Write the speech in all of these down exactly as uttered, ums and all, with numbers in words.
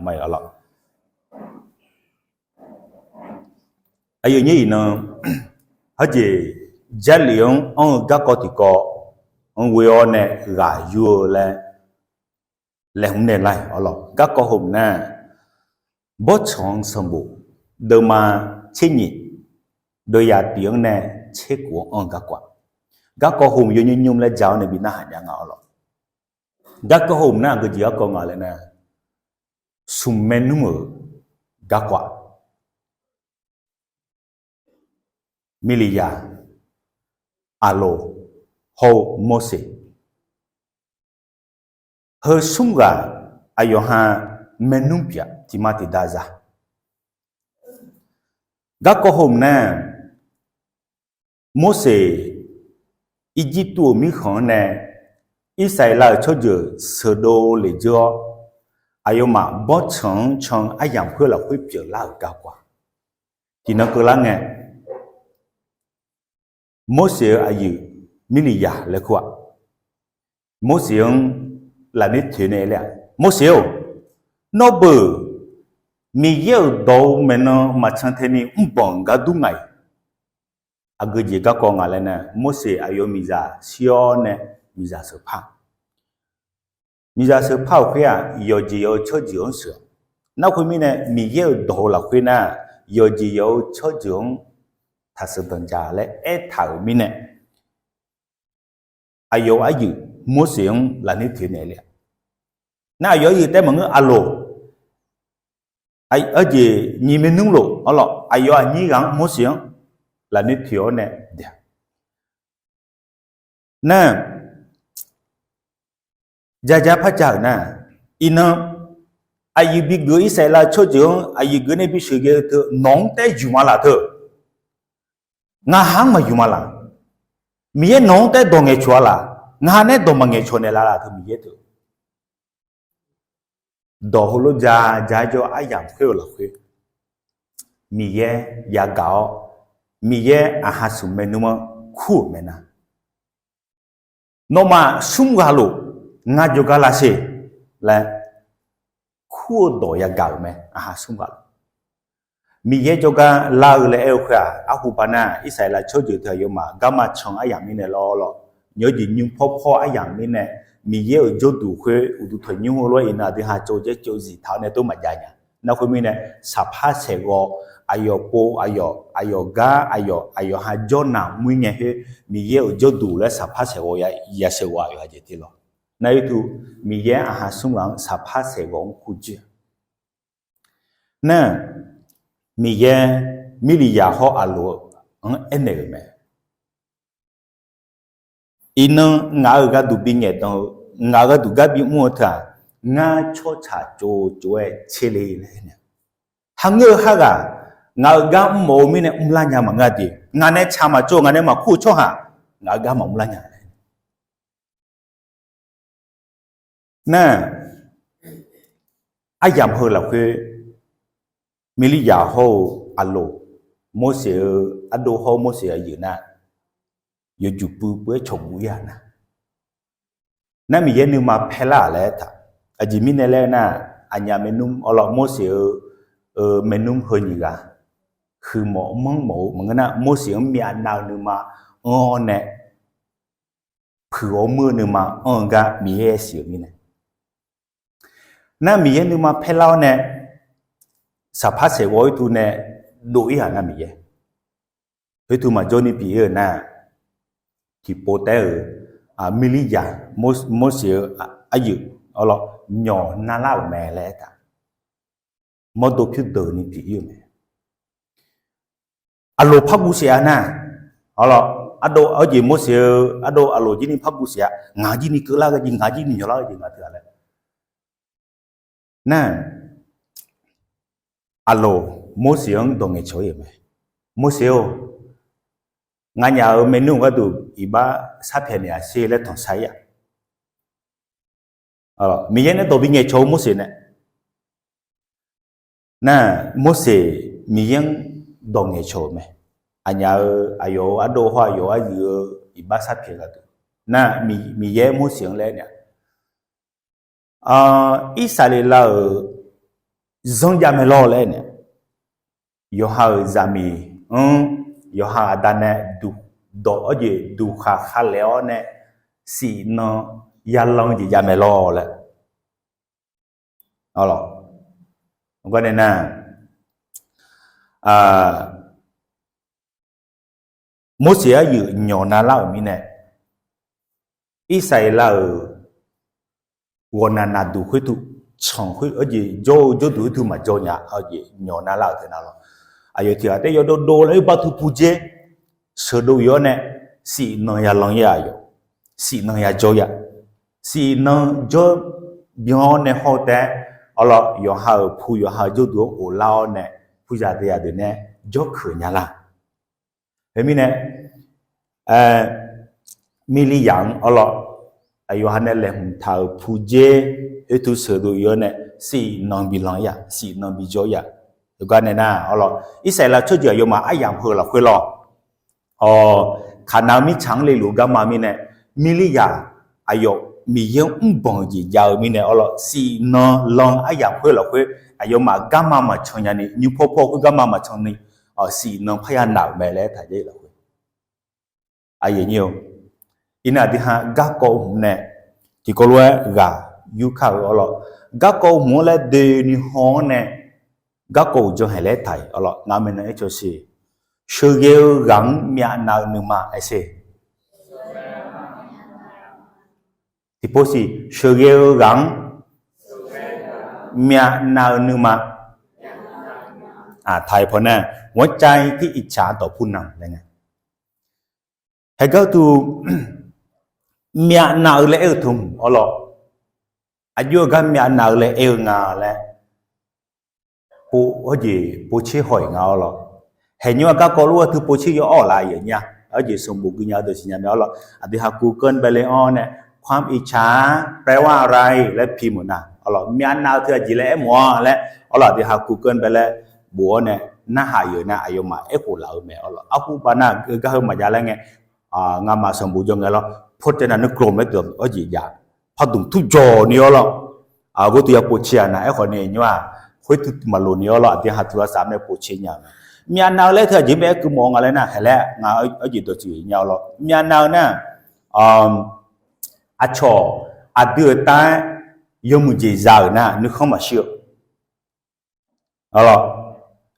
ma-iq arlawq. Aqyuif nyir iqnan, hawjeq Jarlif-anr anr-eu garkawv tiqkawv-anr ghoe-awr nae ghaq yur-eu laer laeqhmq naeq lar-iq arlawq. Garkawv hawmq nar, Bawrtsanq-anr sanqbof deuvma tser nyiq, deuvya tiq-anr nae tser kof-anr anr-eu garkawv-aq, garkawv hawmq yawnymr nymr laer ja-awr nae bi narhaq nya nga arlawq. Garkawv hawmq nar aqgeu jeq garkawv nga laer nar, smq maernmr-euq garkawv-aq, Mirliyaq, Aqloq, hawr-eu Morseq, heu smr ghaq aqyawf ha maernmr pyeuf-aq tiqma tiqda za. Garkawv hawmq nar, Morseq Irjirtuv-euq mirkhanq-anr nae Irsaqleqlav-euq tsawrjeuq sheuqdov lef dzeur-awr, aqyawfmaf Bawrtsanq-anr can aryamq khoer lafkhoer pyeuflar-euq garkawv-aq, tiqnan keuvlar ngae, Morseq-euq aqyuif Mirliyaq laer kur-aq, Morseq-anr lafnoer toeq nae aer-aq, Morseq-or, nawr beuq Miqyaer-euq dawq-eu maeqnan maqcan tae ni mrbanq gar dur nga-iq. Aqgeu jeq garkawv nga laer nar, Morseq aqyawf miqzaq shir-awr nae miqzaq sheuqpar. Miqzaq sheuqpar-euq khoer-aq, yawqjeq yawq-eu tsawrjeuq-anr sheuq-aq. Nar khoermirnae, Miqyaer-euq dawq-eu lafkhoer nar, yawqjeq yawq-eu tsawrjeuq-anr taqsheuq danqdzaq laer aertaq-euq mirnae, aqyawf-eu arjuif Morseq-anr lafnoer toeq naeq le-aq. Nar aqyawf arjuif taef maqngeur, Aqloq, arjeq nyiq maernmr lof arlawq, aqyawf aqnyir ghaq-anr Morseq-anr lafnoer toeq-awr nae daeq-aq. Nar, jaja par ja-euq nar, iqnan aqyuif bigeuf Irsaqleqlav tsawrjeuq-anr aqyuif geuf nae bisheuq ghae-eu teu nawq-anr taef yuf ma laf teu, ngaq ha-anr maqyuf ma laf. Miqyaer nawq-anr taef dawq ngaeqcawq-a laf. Ngaq ha nae dawq maqngaeqcawq naeqlaf laf teu Miqyaer teu. Dawq heulof ja ja-aer jawr-eu aryamq khoer-euq lafkhoer, Miqyaer yagaq-awr, Miqyaer aqha smq maernmr-anr kur-euq mae nar, nawmaf smr ghaq lof ngar jawrgar lavsher laer kur-eu dawq yagaq-euq mae, aqha smr ghaq lof. Miqyaer jawrgar lar-eu laer aer-eu khoer-aq, arhu ba nar, Irsaqleqlav tsawrjeuq teu aqyawfmaf garma can aryamq mirnae lawr lawr, nymr jeq nymr pawr pawr aryamq mirnae, Miqyaer-euq jawrduq khoer uqduq tanqnymr heulof-aer iqnan aqdui ha tsov jaer tsov zif taq-awr nae tov maqjav nya. Nar khoermirnae, saqpar saeqghawv, aqyawf pov aqyawf, aqyawf gar aqyawf, aqyawf ha jawrnaq muir ngae khoer, Miqyaer-euq jawrduq laer saqpar saeqghawv ya saeqghawv aqyawf ha jeq te lawr. Nar irtu, Miqyaer aqha smr ghaq-anr saqpar saeqghawv-anr kur jir-aq. Nar, Miqyaer Mirliyaq hawr Aqloq-anr aernaeq-euq mae. Iqnan ngaq-euq gharduq bingaeq dan-eu, ngaq-euq gharduq gar bimr-eu teu-aq, ngar tsawrtsaq tsov tsov-aer tser le laer aernaeq. Hangeur-eu har ghaq ngaq-euq gar mrmawf-eu mirnae mrlar nya maqngeur-a de. Ngaq nae tsaq maqtsov, ngaq nae maqkur-eu tsawrhaq ngaq-euq gar maqmr lar nya laer. Nar, aryamq heu lafkhoer Mirliyaq hawr-eu Aqloq, Morseq-eu ardov hawr Morseq aqyuif nar, yawjuq puiv puiv-aer cawq guv-ir-aq nar, nar Miqyaer nuima paerlar-aq laer aertaq. Aqjeq mirnae laer nar, aqnyaf maernmr awrlawr Morseq-eu maernmr heu nyiq ghaq huiqmawf manrmawf-eu maqngeur nar, Morseq-anr myavnav-eu nuima anr-awr nae puiq-awr muir-eu nuima anr-eu gar Miqyaer siq-euq mirnae, nar Miqyaer nuima paerlar-awr nae, saqpar saeqghawv-ir tu nae dov-ir-aq nar Miqyaer, khoertu maqjawr ni pyeuf-ir-euq nar, tiqpov taef-euq Mirliyaq, Morseq-eu aryuif awrlawr nyawq narlar-euq mae laer aertaq. Mawrdo pyurdeuq ni pyeuf-ir-euq mae. Aqloq par guv saef-a nar, awrlawr, ardov, arjeq Morseq-eu ardov Aqloq jir ni par guv saef-a, ngaq jir ni keuvlar ghae jeq, ngaq jir ni nyawqlar ghae jeq, ngaq teughaq laer. Nar, Aqloq Morseq-anr dawq ngaeqcawq-ir-euq mae. Morseq-or, nganyaf-euq maernmr-eu gharduq iqbax sharpyaeq naeq-a sher laer tanqshar-ir-aq. Miqyaer nae dawq bingaeqcawq-eu Morseq nae, nar, Morseq Miqyaer-anr dawq ngaeqcawq-euq mae. Aqnyaf-euq aqyawf-euq ardov hawr aqyawf-euq aryuif-eu iqbax sharpyaeq gharduq, nar, Miqyaer Morseq-anr laer aer nar, Irsaqleqlav-euq zanr jav mae lawr laer nae, yawqha-euq zaqmiq-anr, yawqha aqda nae duq dawq-awr jeq duqkhaq khaqlaef-awr nae, sifnan yalan jeq jav mae lawr laer. Awq, gar nae nar, Morseq aryuif nyawq navlar-euq mirnae, Irsaqleqlav-euq ghawqnaq naqduq khoertuv canq khoer-awr jeq jawr-eu jawrduq khoertuv maqjawr nya-a jeq nyawq navlar-euq teu nar lawr. Aqyawf tiq ghaq taef yawdov dov laer-eu bartuv puq dzer sheuqdov ir-awr nae, sifnan yalan ir-aq yawq, sifnan yajawr ir-aq, sifnan jawr byan-awr nae hawr-eu taef-aer, awrlawr yawqha-euq pu yawqha-euq jawrduq-anr ghoflar-awr nae, puzaq deuq yaq deuq nae jawrkeuq nya lar. Khoermirnae, Mirliryaq-anr awrlawr, aqyawf ha nae laeqhmq taq-euq pu dzer khoertuv sheuqdov ir-awr nae, sifnan bi lan ir-aq, sifnan bi jawr ir-aq. Heugar nae nar awrlawr, Irsaqleqlav tsawrjeuq aqyawfmaf aryamq heu lafkhoer lawr, Kaqnav-eu mirtsaq-anr leluf-eu garma mirnae, Mirliryaq aqyawf Miqyaer-anr mrbanq-eu jeq jav-eu mirnae awrlawr, sifnan lan aryamq khoer lafkhoer aqyawfmaf garma maqcan nyani, nymr paw paw khoer garma maqcan ni, sifnan parya naq-euq mae laer taq jav-ir lafkhoer. Aqyuif aqnyir-or, iqnan aqdui ha garkawv hmq nae tiqkawv lof-aer ghaq yurkar-eu awrlawr, garkawv hmq-anr laer doeni haw-anr nae garkawv uqdzan haeq laer taq-iq awrlawr, ngar maeqnan aer cawq siq. Sheuqghae-eu ghaq-anr myavnav-eu nuima aer sher. Tiqpov siq, sheuqghae-eu ghaq-anr myavnav-eu nuima. Taq-iq pawnae, หัวใจที่อิจฉาต่อผู้นำ laer nga. Haeqgar uqduq, myavnav-eu laer aer-eu teu hmq awrlawr, aqjox-eu gar myavnav-eu laer aer-eu nga laer pov, hawjeq povtser haw-iq nga awrlawr. Haeqnymr-aq garkawv lof-aer teu povtser yaw awr laf-a yawqnya, hawjeq sanqbof gui nya-eu deuq siqnya mae awrlawr. Aqdui ha กูเกิล bae le-awr nae ความอิจฉาแปลว่าอะไร laer pi meuq nar awrlawr, myavnav-eu teu aqjeq laer aer mawf-a laer awrlawr, aqdui ha กูเกิล bae laer bof-awr nae narhaq yawq nar aqyawfmaf aerkhof laf-eu mae awrlawr. Arhu baq nar-eu gar heu maqjav laer ngae, ngamaf sanqbof jawr ngae lawr, พจนานุกรม laer deuq-anr hawjeq jav, pardmq turjawq ni awrlawr. Ghoer teu ya povtser-a nar aerkhawf ni nymr-aq, khoer teu maqloq ni awrlawr, aqdui ha teu lavsav nae povtser nya-eu mae. Myavnav-eu laer teu aqjeq mae aer keuv mawf-eu nga laer nar, haeq laer ngar arjeq dawqtsuif nya awrlawr. Myavnav-eu nar, aqcawq aqdui-euq tav-aer yawmuiq jeq za-euq nar nuikhanr maqshir-eu,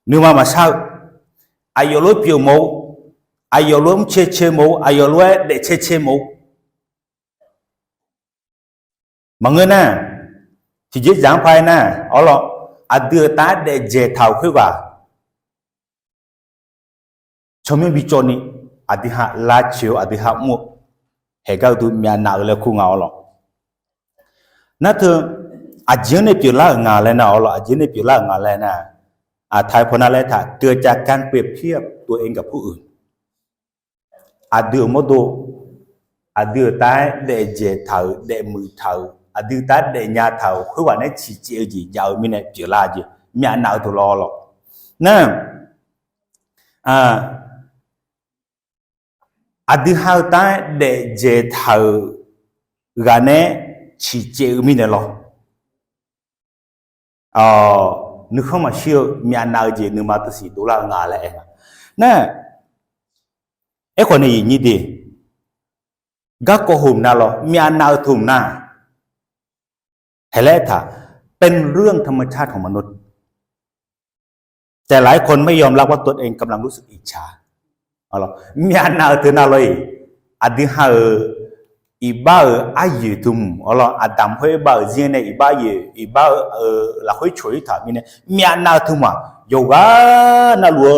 nuima maqshar-eu, aqyawf lof-aer pyeuf mawf-eu, aqyawf lof-aer mrcae cae mawf-eu, aqyawf lof-aer daef cae cae mawf-eu, maqngeur nar, tiqjeq dzaq-anr paq-aer nar awrlawr, aqdui-euq tav-aer daef dzaeq taq-euq khoerghaq tsawrmyanr bicawv ni, aqdui ha lavcoeq-eu, aqdui ha mr-eu, haeqgar uqduq myavnav-eu laer kur nga awrlawr. Nar teu, aqjeq-anr nae pyeuflar-euq nga laer nar awrlawr, aqjeq-anr nae pyeuflar-euq nga laer nar, aqtaq-aer pawnar laer taq เกิดจากการเปรียบเทียบตัวเองกับผู้อื่น Aqdui-euq mawrdo, aqdui-euq tav-aer daef dzaeq taq-euq, daef muiq taq-euq, aqdui tav-aer daefnya taq-euq khoerghaq nae ciqcaev-eu jeq jav-eu mirnae pyeuflar-eu jeq, myavnav-eu teu lawr lawr. Nar, aqdui ha-eu tav-aer daef dzaeq taq-euq ghaq nae ciqcaev-eu mirnae lawr. Nuikhanr maqshir-eu myavnav-eu jeq nuima teu siq dovlar-eu nga laer aer nga. Nar, aerkhawf nae iqnyir de, garkawv hmq nar lawr, myavnav-eu teu hmq nar, haeq laer aertaq, เป็นเรื่องธรรมชาติของมนุษย์ แต่หลายคนไม่ยอมรับว่าตนเองกำลังรู้สึกอิจฉา Myavnav-eu teu nar lawr-iq, aqdui ha-euq iqbax-euq aryoeq teu hmq awrlawr, aqdamq khoer bax-euq zir-anr nae iqbax yoeq, iqbax-euq lafkhoer coq-ir taq mirnae, myavnav-eu teu hmq-aq, yawqghaq navluf-eu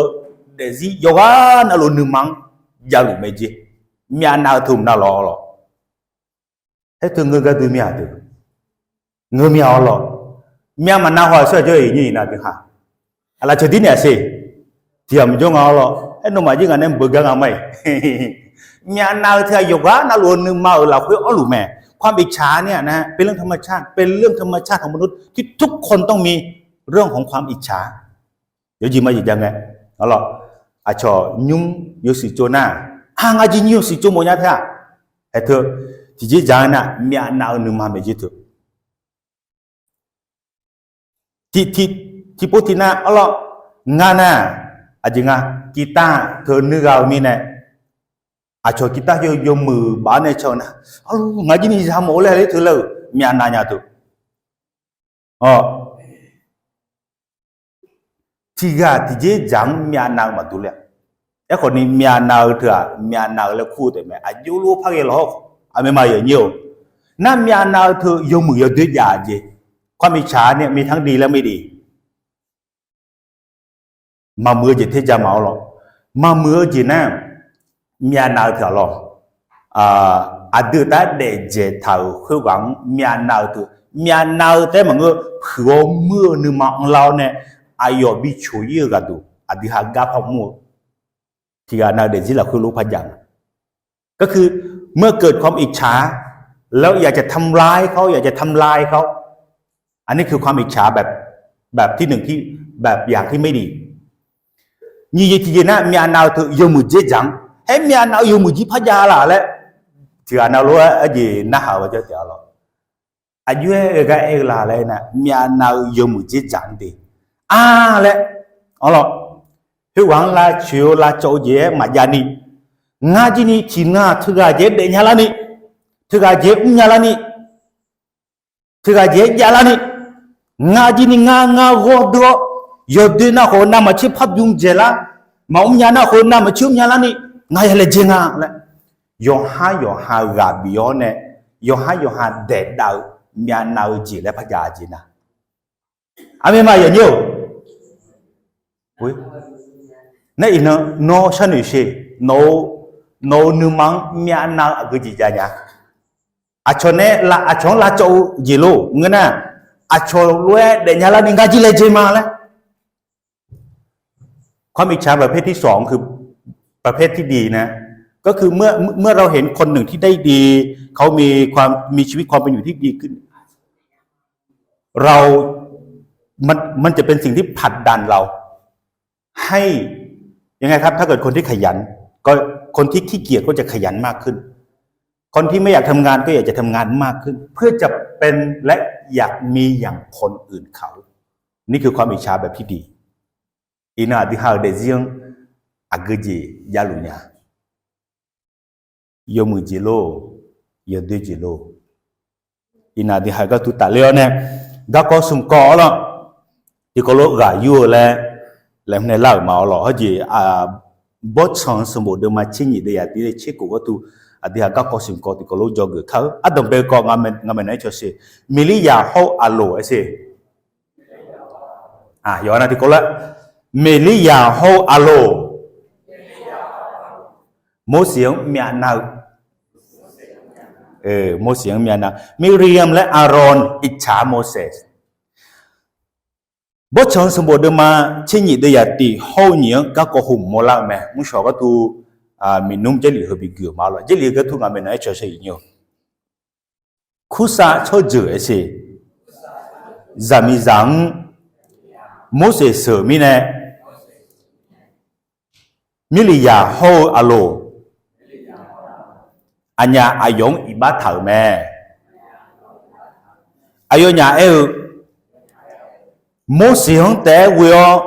daefzir, yawqghaq navluf-eu nuima-anr javluf mae jer. Myavnav-eu teu hmq nar lawr lawr. Aer teu ngeur gar dui mir-aq deuq, ngeur mir-a awrlawr. Myav maqnav haw-aq shawr-aq jawr-iq nyir-iq nar dui ha. Aqlaf ceuq dir naeq-aq sher. Tiqghaq maqjawr nga awrlawr. Aer nawmaf jir ngaq nae mq beugar nga ma-iq. Myavnav-eu teu-aq yawqghaq navluf-eu nuima-euq lafkhoer anrluf mae. ความอิจฉาเนี่ยนะ เป็นเรื่องธรรมชาติ เป็นเรื่องธรรมชาติของมนุษย์ที่ทุกคนต้องมีเรื่องของความอิจฉา Yawjeq majeq jav ngae, arlawr, aqcawq nymr yawshuif tsov nar, a ngar jir nymr yawshuif tsov mawf nya teu-aq, haeq teu, tiqjeq dzaq-eu nar, myavnav-eu nuima maeq jir teu. Tiq tiq Tiqpov tiqnav arlawr, ngar nar, aqjeq nga, กีตาร์ teu nuighaq-eu mirnae, aqcawq กีตาร์ yawmuiq baf-awr nae can-eu nar, arlawr, ngaq jir ni zaq mawf-eu laer laer teu laer-euq myavnav nya teu. Awq, tiqghaq tiqjeq dzaq-anr myavnav-eu maqdur le-a. Aerkhawf ni myavnav-eu teu-aq, myavnav-eu laer kur-eu taef mae. Aqjox lof par ghae lawq-awr, aqmeq maqyawf nyir-or. Nar myavnav-eu teu yawmuiq yawdoer jav-eu jeq, ความอิจฉา nae มีทั้งดีและไม่ดี maqmuiq-eu jeq terja ma-awr lawq. Maqmuiq-eu jeq nar, myavnav-eu teu-aq lawq, aqdui-euq taef-aer daefdzaeq taq-euq khoerghaq-anr myavnav-eu teu, myavnav-eu taef-aer maqngeur, puiq-awr muir-eu nuima anrlar-awr nae, aqyawf bi coq-ir-eu ghaqduq aqdui ha gar par mr-eu, tiqghaq nav-eu daefzir lafkhoer lof par jav-eu. ก็คือ เมื่อเกิดความอิจฉา แล้วอยากจะทำร้ายเขา อยากจะทำลายเขา อันนี้คือความอิจฉาแบบ แบบที่หนึ่ง ที่ แบบอย่างที่ไม่ดี Nyiq jeq tiqjeq nar, myavnav-eu teu yawmuiq jir dzaq-anr, aer myavnav-eu yawmuiq jir par jav laf laer, tiqghaq nav lof-aer aqjeq narhaq-eu ghaq jawr taef-a lawq. Aqjox-aer gar aer-eu la laer nar, myavnav-eu yawmuiq jir dzaq-anr de, a laer, arlawr, khoerghaq-anr lavcoeq-eu lavcawv-eu jeq-aer maqjav ni, ngar jir ni tiqnan teughaq jeq-aer daefnya larni, teughaq jeq-aer mrnya larni, teughaq jeq-aer jav larni, ngar jir ni ngar ngar ghawr deur-awr, yawdoer nar khawf navmaqtser par bym dzaeq lar, maqmr nya nar khawf navmaqtser mrnya larni, ngar ya laejae nga laer, yawqhar yawqha ghaq bif-awr nae, yawqhar yawqha daeqdav-eu myavnav-eu jeq laer par jav jeq nar, aqmeq maqyawf nyir-or. Nar iqnan nawr sharnoeq sher, nawq-eu nuima-anr myavnav-eu aqgeu jeq jav nya. Aqcawq nae, aqcawq-anr lavcawv-eu jeq lor ngeur nar, aqcawq lof-aer daefnya larni ngar jir laejae ma laer ความอิจฉาประเภทที่สอง คือประเภทที่ดีนะ ก็คือเมื่อเมื่อเราเห็นคนหนึ่งที่ได้ดี เขามีความมีชีวิตความเป็นอยู่ที่ดีขึ้น เรา มันมันจะเป็นสิ่งที่ผลักดันเรา ให้ ยังไงครับ ถ้าเกิดคนที่ขยัน ก็คนที่ขี้เกียจก็จะขยันมากขึ้น คนที่ไม่อยากทำงานก็อยากจะทำงานมากขึ้น เพื่อจะเป็นและอยากมีอย่างคนอื่นเขา นี่คือความอิจฉาแบบที่ดี Iqnan aqdui ha-euq daefzir-anr aqgeu jeq javluf nya. Yawmuiq jeq lor, yawdoer jeq lor. Iqnan aqdui ha-euq gharduq tafler-awr nae, garkawv smq kawv-awr lawr, tiqkawv lof ghaq yur-eu laer, laeqhmq nae lar-euq ma-awr lawq. Hawjeq, Bawrtsanq sanqbof deuvma tser nyiq deuvyaq tiq le tser kof gharduq, aqdui ha garkawv smq kawv tiqkawv lof dzawgeuf kar-eu ardanqbae kawv nga, nga maeqnan-aer cawsher. Miqlirya hawr-eu aqloq-aer sher. Yawqha nav tiqkawv lof-aer, Miqlirya hawr-eu aqloq, Morseq-anr myavnav-eu, Morseq-anr myavnav, Miqlirya laer Aqron iqtsaq Morseq. Bawrtsanq sanqbof deuvma tser nyiq deuvyaq tiq hawr-eu nyiq-anr garkawv hmq mawrlar-eu mae. Mrshawq gharduq, miqnmr Jarlif heu bi gui-euq ma-awr lawq. Jarlif heu gharduq nga maeqnan-aer cawsher iq nyi-eu, Kursav tsawrjeuq-aer sher. Zaqmiqzaq-anr Morseq sheuq-euq mirnae, Miqlirya hawr-eu aqloq, aqnyaf aqyawf-anr iqbax taq-euq mae. Aqyawfnyaf aer-eu, Morseq-anr taef-aer ghoe-awr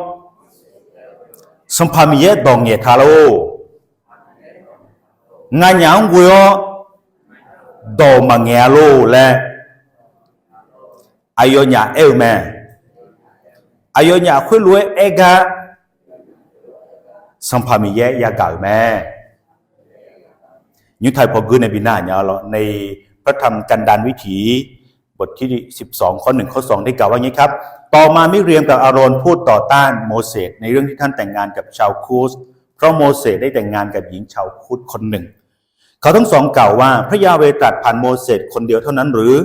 Sanqpaq Miqyaer dawq ngaeq taq lor. Nganyaf-anr ghoe-awr dawq maqngaeq-a lor laer aqyawfnyaf aer-eu mae. Aqyawfnyaf khoerlof-aer aer gar Sanqpaq Miqyaer yagaq-euq mae. Nymr taq-iq pawqgeur nae bi nar nya-awr lawq. ในพระธรรมกันดารวิถี บทที่สิบสอง ข้อหนึ่ง ข้อสอง ได้กล่าวว่าอย่างนี้ครับ ต่อมามิเรียมกับอาโรนพูดต่อต้านโมเสสในเรื่องที่ท่านแต่งงานกับชาวคูช เพราะโมเสสได้แต่งงานกับหญิงชาวคูชคนหนึ่ง เขาทั้งสองกล่าวว่า พระยาห์เวห์ตรัสผ่านโมเสสคนเดียวเท่านั้นหรือ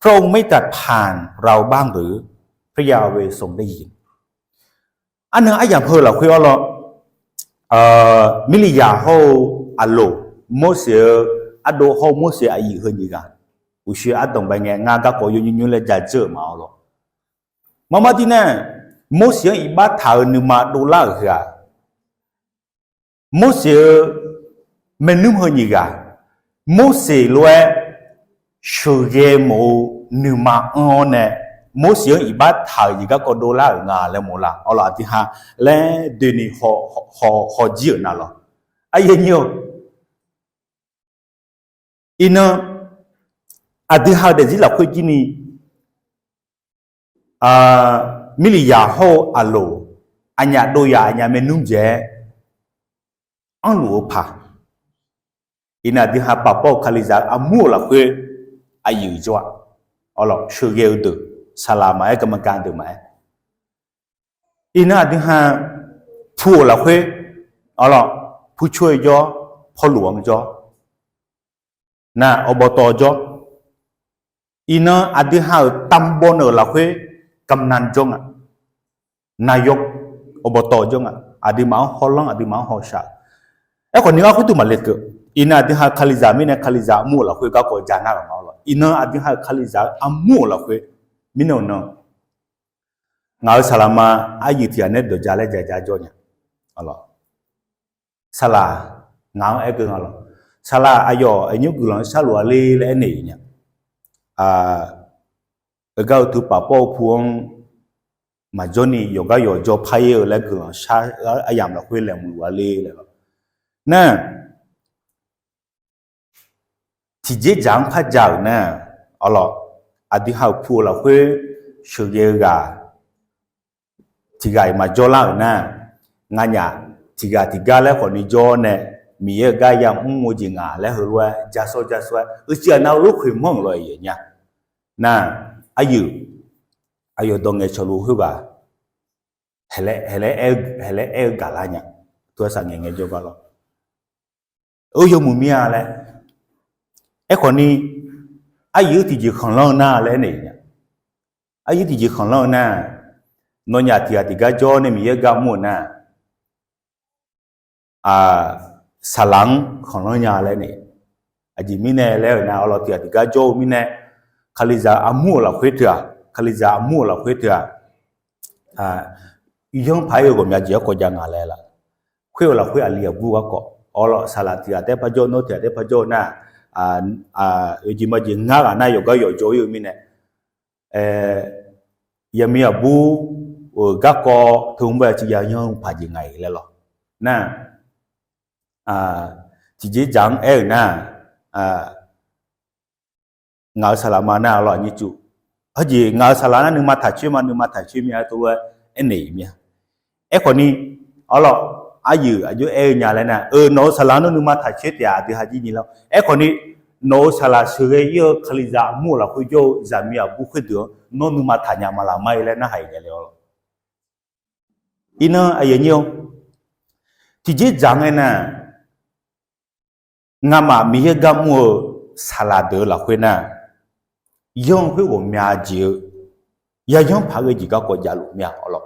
พระองค์ไม่ตรัสผ่านเราบ้างหรือ พระยาห์เวห์ทรงได้ยิน Arnan aryamq heu lafkhoer-awr lawr, Miqlirya hawr-eu aqloq, Morseq-eu ardov hawr-eu Morseq aqyuif heu nyiq ghaq, uqshoe ardanqbae ngae ngar garkawv yawnymr nymr laer ja dzeur-euq ma-awr lawr. Marmar dir nar, Morseq-anr iqbax taq-eu nuima dovlar-euq heu-aq, Morseq-eu maernmr heu nyiq ghaq, Morseq lof-aer sheuqghae mawf-eu nuima anr-awr nae, Morseq-anr iqbax taq-euq jeq garkawv dovlar-euq nga laer mawf la. Awrlawq, aqdui ha laer doeni haw, haw, hawjir-euq na lawq. Aqyuif aqnyir-or, iqnan aqdui ha-euq daefzir lafkhoer jir ni, mirliqyaq hawr-eu aqloq, aqnyaf dov yaq aqnyaf maernmr jae-aer anrluf-eu paq. Iqnan aqdui ha paqpawr-eu Kalizaq-eu armur-euq lafkhoer aqyuif jawr-a. Awrlawq, sheuqghae-eu deuq, saqlaq maqaer, กรรมการ deuq maqaer, iqnan aqdui ha pu-euq lafkhoer, awrlawq, Purcoer jawr, Pawrluv-anr jawr, nar อบต. jawr. Iqnan aqdui ha-euq ตำบล-euq lafkhoer กำนัน jawr nga. Nar yawr อบต. jawr nga. Aqduimaf-anr hawlanr, aqduimaf-anr hawshaq-eu. Aerkhawf ni ngar khoerdeuq maqle keuv. Iqnan aqdui ha-euq Kalizaq mirnae Kalizaq armur-euq lafkhoer garkawv ja nar-euq ma-awr lawq. Iqnan aqdui ha-euq Kalizaq-eu armur-euq lafkhoer mirnan-euq nan, ngaq-euq saqlaq ma aryuif tiq ghaq nae dawq ja laer ja ja jawr nya. Saqlaq, ngaq-anr aer geu nga lawq. Saqlaq, aqyawf aqnyir guiqlanq sharluf-a le laer aernaeq-euq nya. Heugar uqtaf pafpawr-eu pu-anr maqjawr ni yawqgar yawqjawr paryer-eu laer guiqlanq shar aryamq lafkhoer laeqhmq luf-a le laer lawq. Nar, tiqjeq dzaq-anr par ja-euq nar, awrlawq, aqdui ha-euq pu-eu lafkhoer sheuqghae-eu ghaq tiq ghaq-iq maqjawr lar-euq nar, nganyaf tiq ghaq tiq gar laer khawf ni jawr nae, Miqyaer-euq gar yamr-eu jeq ngaq laer heulof-aer ja sawr ja sawr-aer uicuiv aqnav-eu lof khoeq manr-euq lawq-aer yaeq nya. Nar, aryuif, aqyawf dawq ngaeqcawq luf khoerghaq haeq laer aer-eu gaq lar nya. Tov-aer saqngaeq ngaejawr gar lawr, eu yawmuiq mir-a laer. Aerkhawf ni, aryuif-eu tiqjeq khanqlanr-eu nar laer aernaeq nya. Aryuif tiqjeq khanqlanr-eu nar, nawnyaf tiq ghaq tiq gar jawr nae Miqyaer gar mr-eu nar, saqlaq-anr khanqlanr nya laer nae, aqjeq mirnae laer-euq nar, awrlawq, tiq ghaq tiq gar jawr-eu mirnae, Kalizaq armur-euq lafkhoer teu-aq, Kalizaq armur-euq lafkhoer teu-aq, yanr paq-aer-eu ghawqmya jeq-aer kawv ja nga laer laf. Khoer-euq lafkhoer aqli aqbur garkawv, awrlawq, saqlaq tiq ghaq taef-aer par jawr, nawr tiq ghaq taef-aer par jawr-eu nar, oeq jeq ma jeq ngar ghaq nar yawqgar yawqjawr ir-eu mirnae, yaqmiq aqbur-euq garkawv teu mr bae ciqya yanr-eu paq jeq nga-iq laer lawq. Nar, tiqjeq dzaq-anr aer-euq nar, ngaq-euq saqlaq ma nar, awrlawq, aqnyir cuv, heujeq ngaq-euq saqlaq nar nuima taq coer ma, nuima taq coer mir-a tov-aer aernaeq-iq mir-a. Aerkhawf ni, awrlawq, aryuif aqjox aer-eu nya laer nar, eu, nawq-euq saqlaq-anr nawr nuima taq coer taef-a, aqdui ha jir nyi lar. Aerkhawf ni, nawq-euq saqlaq sheuqghae ir-eu Kalizaq armur-euq lafkhoer jawr-eu zaqmiq aqbur khoerdeuq-anr nawr nuima taq nya ma laq ma-ir laer narhaq-iq nya le-awr lawq. Iqnan aqyuif aqnyir-or, tiqjeq dzaq ngae nar, ngamaf Miqyaer gar mr-eu saqlaq deuq-eu lafkhoer nar, yanr-eu khoer ghawqmya jeq-eu, yayanr paq-aer ghae jeq garkawv javluf mir-a, awrlawq.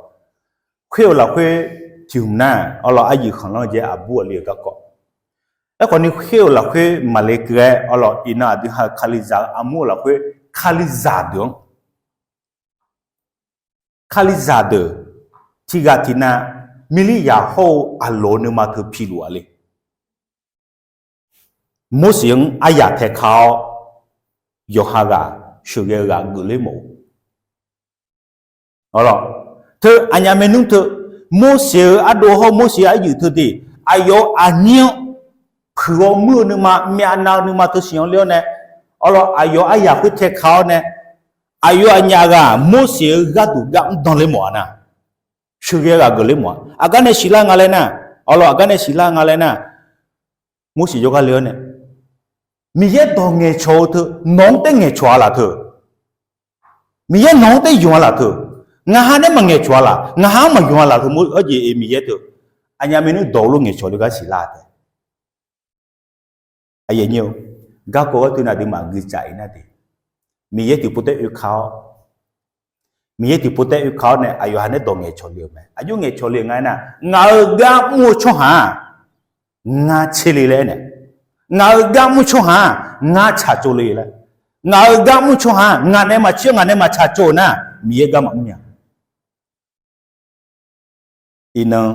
Khoer-euq lafkhoer tiq hmq nar, awrlawq, aryuif khanqlanr jae aqbur aqli-euq garkawv. Aerkhawf ni khoer-euq lafkhoer maqle keuv-aer, awrlawq, iqnan aqdui ha-euq Kalizaq-eu armur-euq lafkhoer, Kalizaq deuq-anr Kalizaq deuq tiq ghaq tiq nav, miqlir yaq hawr-eu aqloq-eu nuima teu piluf-a le. Morseq-anr aryaq taeka-awr, yawqha ghaq sheuqghae-eu ghaq geufler mawf-eu. Teu aqnyaf maernmr teu, Morseq-euq ardov hawr Morseq aryuif teu de, aqyawf-euq aqnyir-anr puiq-awr muir-eu nuima, myavnav-eu nuima teu siq-anr ler-awr nae, awrlawq, aqyawf aryaq khoer taeka-awr nae, aqyawf aqnyaf ghaq Morseq-euq gharduq gar mr dan ler mawf-a nar, sheuqghae ghaq geufler mawf-a. Aqgar nae siqlar nga laer nar, awrlawq, aqgar nae siqlar nga laer nar, Morseq jawrgar le-awr nae, Miqyaer dawq ngaeqcawq-eu teu nawq-anr taef ngaeqcawq-a laf teu, Miqyaer nawq-anr taef yawq-a laf teu, ngaq ha nae maqngaeqcawq-a laf, ngaq ha-anr maqyawq-a laf teu, Mor-, arjeq-iq Miqyaer teu, aqnyaf maernmr dawq lof ngaeqcawq le gar siqlar taef. Garkawv gharduq nar aqduimaf guicaf-iq nar de, Miqyaer tiqpov taef oeka-awr, Miqyaer tiqpov taef oeka-awr nae aqyawf ha nae dawq ngaeqcawq le-euq mae. Aqjox ngaeqcawq le-euq nga aernar, ngaq-euq gar mr-eu tsawrhaq-aq, ngar tser le laer aernaeq. Ngaq-euq gar mr tsawrhaq-aq, ngar tsaqtsov le laer. Ngaq-euq gar mr tsawrhaq-aq, ngaq nae maqtser, ngaq nae maqtsaqtsov-euq nar, Miqyaer gar maqmr nya. Iqnan,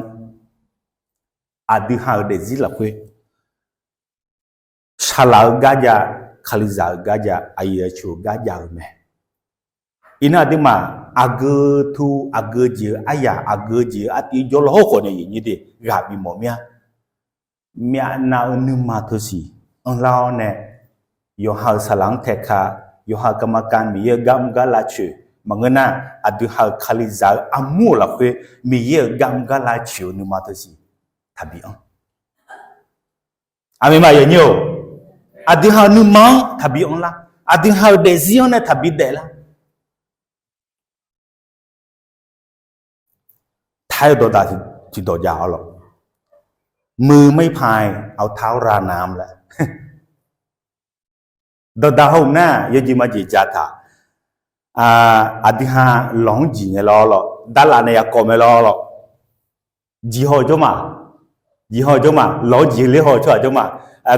aqdui ha-euq daefzir lafkhoer, saqlaq-eu garjav, Kalizaq-euq garjav, aqyuif aqtsu-euq garjav-eu mae. Iqnan aqduimaf aqgeu tu aqgeu jeq-eu aryaq, aqgeu jeq-eu artiv jawr law hawr khawf nae yaqnyir de ghaq bif mawf mir-a. Myavnav-eu nuima teusiq anrlar-awr nae, yawqha-euq saqlaq-anr taeka, yawqha-euq garma ka Miqyaer-euq gar mr gar lavcoeq maqngeur nar, aqdui ha-euq Kalizaq-eu armur-euq lafkhoer Miqyaer-euq gar mr gar lavcoeq-eu nuima teusiq taqbi anr. Aqmeq ma yaqnyir-or, aqdui ha-euq nuima-anr taqbi anrlar, aqdui ha-euq daefzir-anr nae taqbi daeflar. Taq-aer-eu dawqdaq tiqdawq jav-awr lawq. Muiq mar-ir paq-aer เอาเท้าราน้ำ laer. Dawqdaq hawr-euq nar yawjeq majeq ja taq. Aqdui ha lawq-anr jeq ngae lawr lawq, darlav nae yakawv mae lawr lawq. Jeq haw jawr ma, jeq haw jawr ma, lawq-anr jeq ler haw tsawrhaq jawr ma.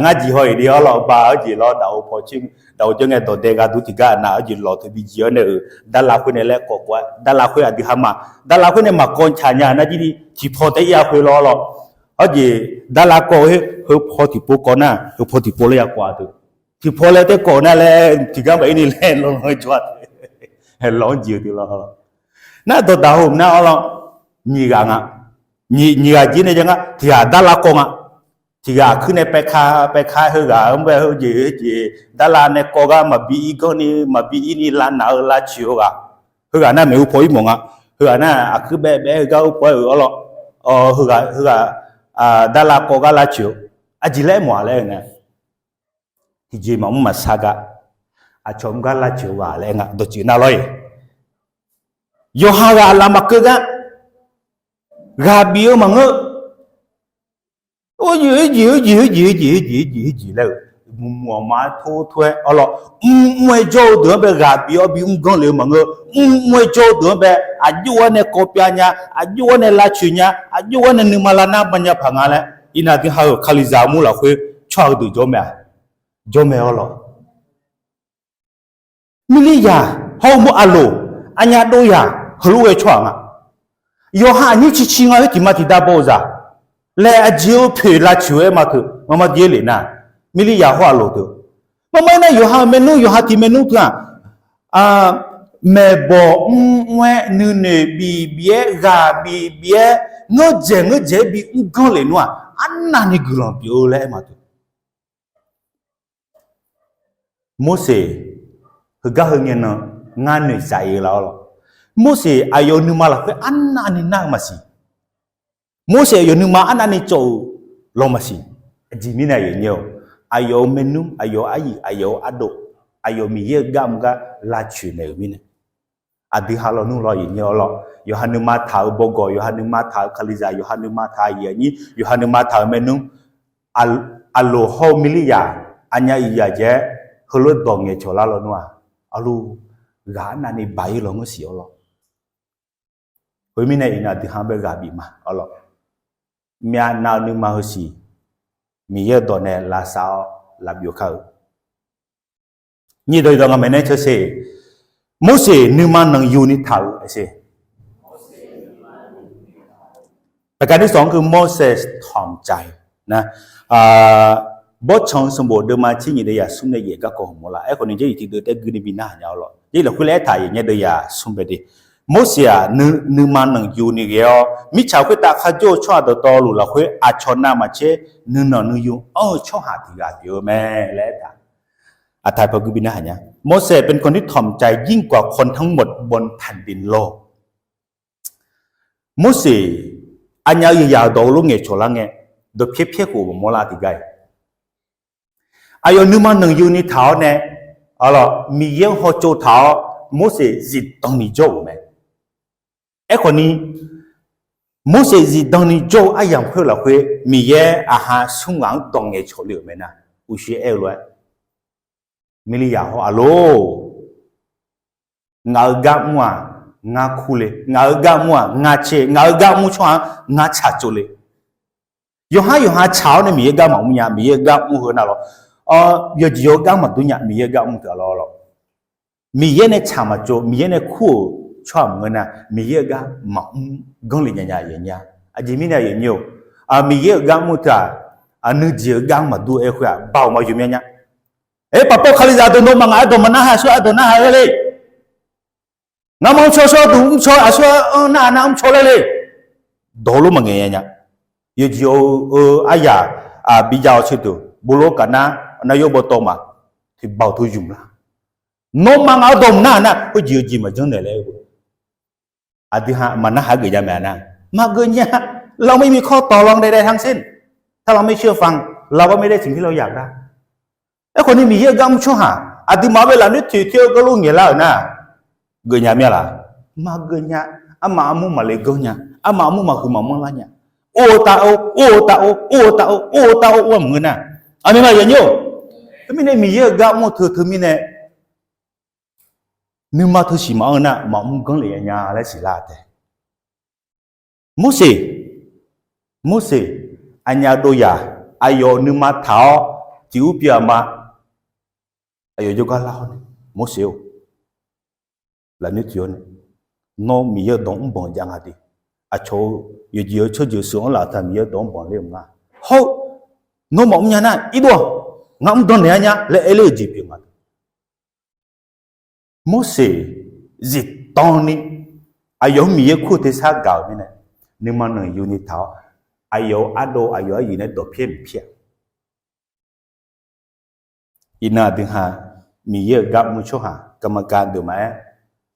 Ngar jeq haw-iq de-awr lawq, ba-awr jeq lawr, daqo paw daqo jawr ngae dawqdae gharduq tiqgar aqnav-awr jeq lawq teu bi jeq-awr nae-euq darlav khoer nae laer kawv kawv-aer, darlav khoer aqdui ha ma, darlav khoer nae maqkawv tsaq nya nar jir ni tiqpaw taef-aer ir-a khoer lawr lawq. Awr jeq darlav kawv-eu heu paw tiqpov kawv nar, heu paw tiqpov laer ya kawv-a teu. Tiqpaw laer taef kawv nar laer tiqgar maqir ni laer lawr lawr jawr-a teu. Lawq-anr jeq-eu teu lawr. Nar dawqdaq hawr-euq nar-awr lawq, nyiq ghaq nga. Nyiq ghaq jir nae ja ngar, tiq ghaq darlav kawv nga. Tiq ghaq aqkuir nae paeka paeka heughaq-anr bae heujeq heujeq darlav nae kawv gar maqbi ir ganr ni maqbi ir ni lavnaq-eu lavcoeq-eu ghaq. Heughaq nar maeqhu paw ir mawf nga. Heughaq nar aqkuir baebae-aer heugar-eu paw-aer-euq-awr lawq. Heughaq heughaq darlav kawv gar lavcoeq-eu aqjeq laer aer mawf-a laer-eu nae, tiqjeq maqmr maqsar gar aqcawq mr gar lavcoeq-eu ghaq laer aer nga dawqtsuif nar lawr-iq. Yawqha ghaq aqlaf maqkeuv gar ghaq bif-eu maqngeur. Oerjeq oerjeq oerjeq oerjeq oerjeq oerjeq oerjeq oerjeq laer-euq mqmq aqma-aer tor tor-aer-awr lawq, mrmr-aer jawr-eu deuq-anr bae ghaq bif-awr bi mr ganr le-eu maqngeur. Mrmr-aer jawr-eu deuq-anr bae aqjox-aer nae kawv pyav nya, aqjox-aer nae lavcoeq nya, aqjox-aer nae nuima lavnar banya paq nga laer. Iqnan aqdui ha-euq Kalizaq armur lafkhoer tsawrhaq-eu deuq jawr mae-a? Jawr mae-awr lawq. Miqliryaq hawr-eu mawr aqloq, aqnyaf dov yaq heulof-aer tsawrhaq nga. Yawqha aqnyir ciqciq nga laer tiqma tiqda baw-eu zaq laer aqjeq-eu poeq lavcoeq-aer ma teu maqma diq-aer lef nar, Miqliryaq hawr aqloq teu. Maqma aernar yawqha-euq maernmr yawqha tiq maernmr teu-aq, maeqbawq mrmr-aer nuinoeq bif bif-aer ghaq bif bif-aer ngeurdzaeq ngeurdzaeq-aer bi mr ganr lef nmr-aq arnavni guiqlanq pyeuf-eu laer aer ma teu. Morseq heugar heu ngae nan ngar noeqsaf-ir-eu la-awr lawq. Morseq aqyawf-euq nuima lafkhoer arnavni nar-eu maqsiq. Morseq aqyawf nuima arnavni cawv-euq law maqsiq. Aqjeq mirnae aqyawf nyae-awq, aqyawf-euq maernmr, aqyawf-euq aryuif, aqyawf-euq ardov, aqyawf Miqyaer-euq gar mr gar lavcoeq naeq-euq mirnae. Aqdui ha lawnmr law-iq nyae-awr lawq. Yawqha nuima taq-euq bawgawq, yawqha nuima taq-euq Kalizaq, yawqha nuima taq-euq aqyuif aqnyir, yawqha nuima taq-euq maernmr, aqloq hawr-eu Miqliryaq, aqnyaf iqyaq jae-aer heulof-aer dawq ngaeqcawq lar lawnmr-aq, arlu ghaq arnavni baq-ir lawnmr siq-awr lawq. Khoermirnae iqnan aqdui ha-anr bae ghaq bif ma-awr lawq. Myavnav-eu nuima heusiq Miqyaer-euq dawq nae lavsav-awr lavbyov kar-eu. Nyiq dawq iqdawq ngaq maeqnaeq-aer teuseq, Morseq nuima nanqyuni taq-euq aer-eu ประการที่สองคือ Moses ถ่อมใจ nar, Bawrtsanq sanqbof deuvma tser nyiq deuvyaq smr nae yaeq garkawv hmq mawr la. Aerkhawf ni jarlif tiqdeuv taef guini bi narhaq nya-awr lawq. Jarlif lafkhoer laer aertaq yaeq nya deuvyaq smr bae de. Morseq-aq nuima nanqyuni ghae-awr mirtsaq khoertav kharjawr-eu tsawrhaq dawqtawvluf lafkhoer aqcawq navmaqtser nuinanq nuiyu anr-eu tsawrhaq tiq ghaq pyeuf-eu mae laer aertaq. Aqtaq pawgui bi narhaq nya. โมเสสเป็นคนที่ถ่อมใจยิ่งกว่าคนทั้งหมดบนแผ่นดินโลก Morseq aqnyaf-eu yaqyaq-euq dawq heulof ngaeqcawq lar ngae, dawqpyaer pyaer khof maqmawr lar tiqgar-iq, aqyawf nuima nanqyuni taq-awr nae, Miqyaer-anr hawtsov taq-awr Morseq zifdan ni jawr-euq mae. Aerkhawf ni, Morseq zifdan ni jawr-eu aryamq khoer lafkhoer Miqyaer aqha smr ghaq-anr dawq ngaeqcawq le-euq mae nar, uqshoe aer-eu lof-aer, Miqyaer yaq hawr aqloq, ngaq-euq gar mr-aq ngar kur le, ngaq-euq gar mr-aq ngar caer, ngaq-euq gar mr tsawrhaq-anr ngar tsaqtsov le. Yawqhar yawqha tsaq-awr nae Miqyaer gar maqmr nya. Miqyaer gar mr heu navluf, yawqjeq yawgar maqdur nya. Miqyaer gar mr teu-a lawr lawr. Miqyaer nae tsaq maqtsov, Miqyaer nae kur-euq tsawrhaq maqngeur nar, Miqyaer-euq gar maqmr ganr le nya nya yanya. Aqjeq mirnae aqyuif aqnyir-or, Miqyaer-euq gar mr teu-aq, nuijeq-euq gar maqdur aer khoer-aq baoq maqyuf mya nya. Aer, paqpawr Kalizaq deuq nawmaf ngaq-aer dawq maqnar haq sawr-aer dawq narhaq-eu le. Ngamaf mrcaw shawr duq mrcaw aqsur-anr nar-aq nar mrcaw laer le. Dawqlof maqngaeq nya. Yawqjeq-eu aryaq bijav-awq ceuqdeuq bovlof gaf nar, nar yawr baw tawv ma, tiqbaoq teu zmq lar. Nawmaf ngaq-anr dawq mq nar-aq nar, khoerjeq-eu jeq maqjanr naeq laer-eu Aqdui ha maqnar haq geuf nya mae-a nar, maqgeuf nya. Lawr mir mi kawr tawq lawr daedae ทั้งสิ้น. ถ้าเราไม่เชื่อฟัง เราก็ไม่ได้สิ่งที่เราอยากได้. Aerkhawf ni Miqyaer-euq gar mr tsawrhaq aqduimaf-anr bae lafnoer toeq toeq-eu garlof ngaeqlar-euq nar, geuf nya mir-a laq? Maqgeuf nya. Armaf armur maqle ganr nya. Armaf armur maqhuiq maqmanr lar nya. Or-eu tav or, or-eu tav or, or-eu tav or, or-eu tav or, or-eu maqngeur nar. Aqmeq ma yanyir-or. Teumirnae Miqyaer-euq gar mr-eu teu teumirnae nuima teu siq maqanr-eu nar, maqmr ganr lef nya laer siqlar tae. Morseq, Morseq, aqnyaf dov yaq, aqyawf nuima taq-awr tiq ur pyeuf-a ma. Aqyawf jawrgar lar-awr nae, Morseq-or, lafnoer toeq-awr nae, nawr Miqyaer-euq dawq mr banq jav nga de. Aqcawq-eu yawqjeq-eu tsawrjeuq sheuq-anr laf taq Miqyaer-euq dawq mr banq ler-euq nga. Hawr, nawr maqmr nya nar irdov-awq. Ngar mr dan naeq-a nya laer aer ler-euq jeq pyeuf nga. Morseq zifdan ni aqyawf-anr Miqyaer kur tersar gaq-euq mirnae, nuima nanqyuni taq-awr, aqyawf-euq ardov aqyawf aryuif nae dawqpyaer maqpyaer-a. Iqnan aqdui ha Miqyaer-euq gar mr tsawrhaq กรรมการ deuq maqaer,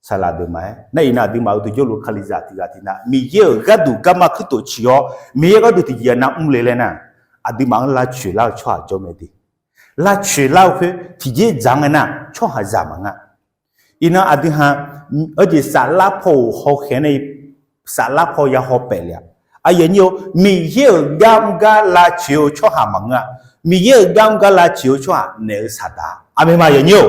saqlaq deuq maqaer nar, iqnan aqduimaf-euq dui jawrluf Kalizaq tiq ghaq tiq nar Miqyaer-euq gharduq garma kuirtof ciq-awr Miqyaer gharduq tiqjeq-a nar mr le laer nar, aqduimaf-anr lavcoeq lar-eu tsawrhaq jawr mae de. Lavcoeq lar-eu khoer tiqjeq dzaq ngae nar tsawrhaqzaq maqngeur. Iqnan aqdui ha, aqjeq saflar paw-euq hawkhaeq nae saflar paw ya haw paef le-a. Aqyawf nyir-eu Miqyaer-euq gar mr gar lavcoeq-eu tsawrhaq maqngeur-a. Miqyaer-euq gar mr gar lavcoeq-eu tsawrhaq naeq-eu saqdaq. Aqmeq ma yanyir-or.